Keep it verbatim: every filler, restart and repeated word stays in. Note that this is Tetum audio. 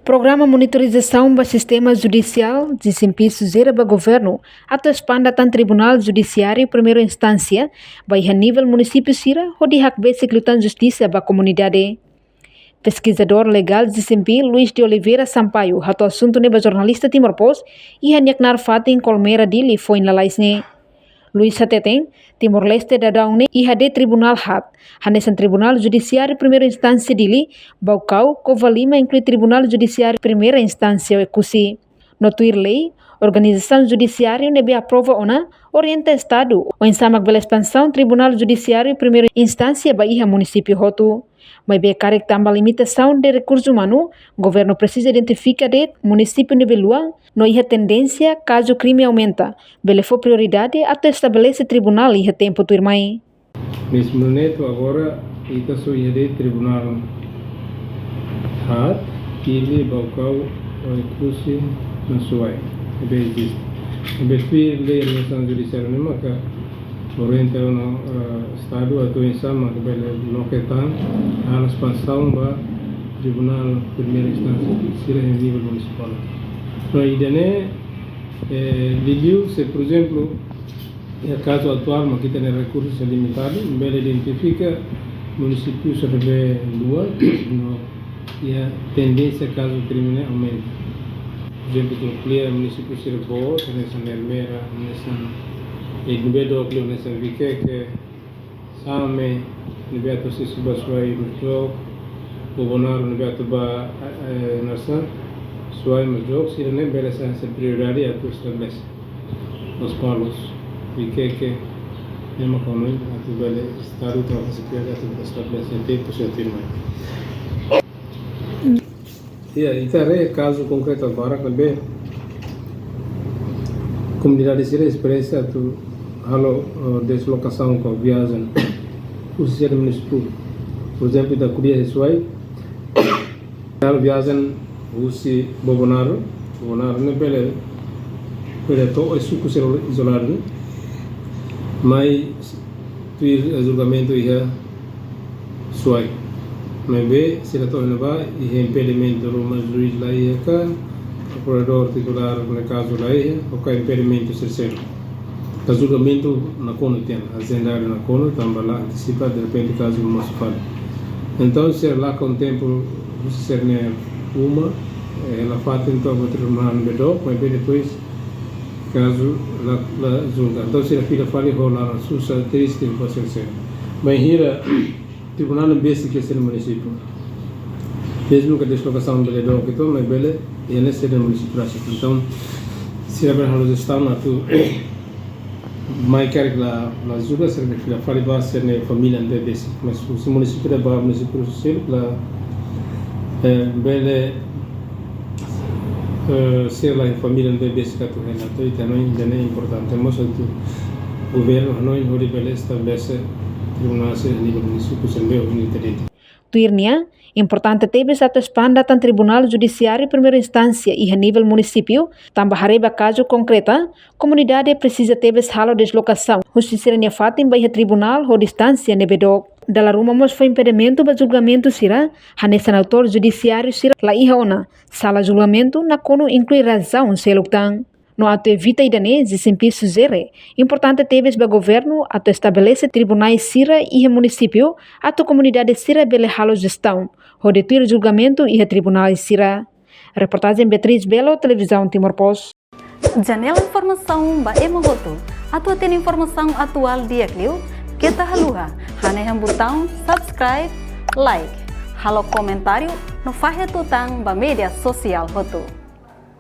Programa monitorizasaun ba sistema judisiál, G C M P sujere ba governu atu espanda tan Tribunál Judisiáriu Primeira Instánsia ba iha nivel munisípiu sira, hodi hakbesik liután justisa ba komunidade. Peskizadór legál G C M P, Luis de Oliveira Sampaio, hato'o asuntu ne'e ba jornalista Timor Post iha nia knaar fatin Colmera, Dili, foin lalais ne'e. Luis hateten, Timor-Leste daudaun ne'e iha de'it tribunál haat, hanesan Tribunál Judisiáriu Primeira Instánsia Dili, Baucau, Covalima, inklui Tribunál Judisiáriu Primeira Instánsia Oekusi. No tuir lei, organizasaun judisiáriu ne'ebé aprova ona orienta Estadu oinsá mak bele espansaun Tribunál Judisiáriu Primeira Instánsia ba iha munisípiu hotu. Maibé karik tanba limitasaun de rekursu umanu, governu presiza identifika de'it munisípiu ne'ebé luan no iha tendénsia kazu krime aumenta, bele fó prioridade atu estabelese tribunál iha tempu tuirmai. Neste momento agora, ita só iha de'it tribunál haat, Dili, Baucau, Oekusi, no Suai. Ne'ebé eziste. Ne'ebé tuir lei organizasaun judisiáriu ne'e maka orienta ona, eh, Estadu atu oinsá mak bele loke tan, halo espansaun ba Tribunál Primeira Instánsia sira iha nivel munisipál. No ida-ne'e, eh, liuliu se, por ezemplu, iha kazu atuál mak ita-nia rekursu sira limitadu, bele identifika munisípiu sira ne'ebé luan, no iha tendénsia kazu krime ne'e aumenta. Por ezemplu, ita ko'alia munisípiu sira boot, hanesan Ermera, hanesan, eh, ne'ebé dook liu, hanesan Viqueque, Same, ne'ebé atu asesu ba Suai mós dook, Bobonaro ne'ebé atu ba, eh, eh, hanesan, Suai mós dook, sira-ne'e bele sai hanesan prioridade atu estabelese. Lospalos, Viqueque, ne'e mak hanoin atu bele Estadu tau hanesan prioridade atu estabelese tempu sira tuirmai. Iha, ita haree kazu konkretu barak ne'ebé komunidade sira esperiénsia atu halo, eh, deslokasaun ka viajen husi sira munisípiu. Por ezemplu, ita ko'alia iha Suai, halo viajen husi Bobonaro, Bobonaro ne'e bele, bele to'o iha suku sira izoladu, mai tuir, eh, julgamentu iha Suai. Maibé, sira to'o iha ne'ebá, iha impedimentu ruma, juís la iha ka, prokuradór titulár ne'e kazu la iha, ou ka impedimentu sira seluk. Ka julgamentu nakonu tiha ona, ajendadu nakonu, tanba la antesipa, derrepente kazu mosu fali. Entaun, sira lakon tempu, sira-nia uma, eh, hela fatin to'o ba tribunál ne'ebé dook, maibé depois, kazu la, la julga. Entaun, sira fila fali ho laran susar, triste, ho sira seluk. Bainhira tribunál ne'e besik iha sira-nia munisípiu, mezmu ke deslokasaun bele dook uitoan, maibé bele iha ne'e sira-nia munisípiu rasik. Entaun, sira bele halo jestaun atu mai karik la, la julga, sira bele fila fali ba sira-nia família ne'ebé besik. Mas husi munisípiu ida ba munisípiu seluk la, eh, bele, eh, sira la família ne'ebé besik atu hela. Entaun, ita hanoin, ida-ne'e importante mós atu governu hanoin hodi bele estabelese tribunál sira nivel munisípiu sira ne'ebé ohin ita dehan. Tuir nia, importante tebes atu espanda tan Tribunál Judisiáriu Primeira Instánsia iha nivel munisípiu, tanba haree ba kazu konkreta, komunidade presiza tebes halo deslokasaun husi sira-nia fatin ba iha tribunál ho distánsia ne'ebé dook. Dala ruma mós fó impedimentu ba julgamentu sira, hanesan autór judisiáriu sira la iha ona, sala julgamentu nakonu inklui razaun seluk tan. No atu evita ida-ne'e, G C M P sujere, importante tebes ba governu atu estabelese tribunais sira iha munisípiu, atu komunidade sira bele halo jestaun, hodi tuir julgamentu iha tribunais sira. Reportajen Beatriz Belo, Televizaun Timor Post. Janela informasaun ba ema hotu. Atu hatene informasaun atuál di'ak liu, keta haluha hanehan butaun subscribe, like, halo komentáriu, no fahe tutan ba média sosiál hotu.